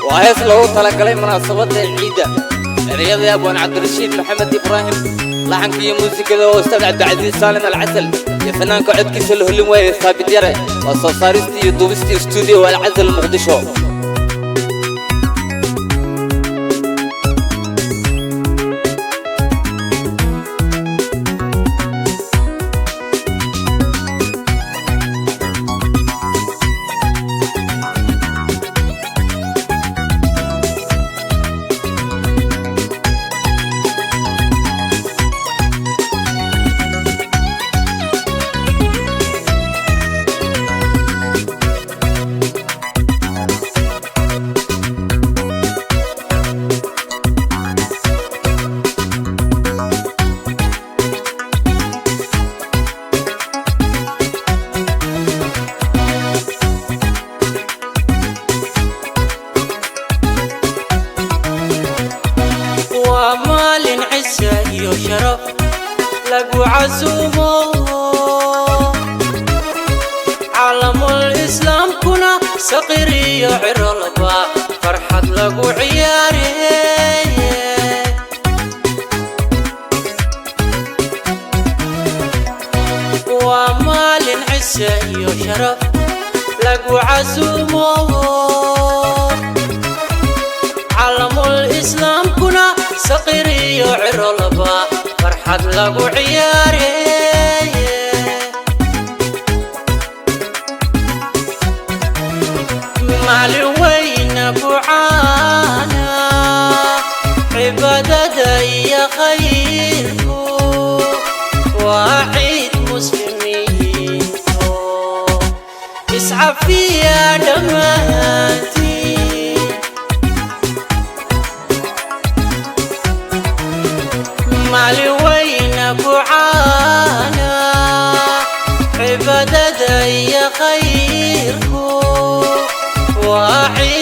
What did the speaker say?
Waa hees loogu talagalay munaasabadda ciidda. Ereyada Abwaan Cabdirashiid Maxamed Ibraahim, laxanka iyo muusikada oo Ustaad Cabdicasiis Saalim Alcasal iyo fanaanka codkiisa la holin waayey Saabit Yare. Waa soo saaristii iyo duubistii Stuudiyo Alcasal, Muqdisho. Waa maalin cisa iyo sharaf lagu casuumo, caalamul islaamkuna saqir iyo cirolba farxad lagu ciyaare. Waa maalin cise iyo sharaf lagu casuumo, caalamul islaamkuna saqir iyo cirolba farxad lagu ciyaare. Maalin weyna ku caana cibaadada iyo khayrku, waa ciid muslimiinto, iscafiya dhammaantiin. Maalin weyna ku caana cibaadada iyo khayrku, waa ciid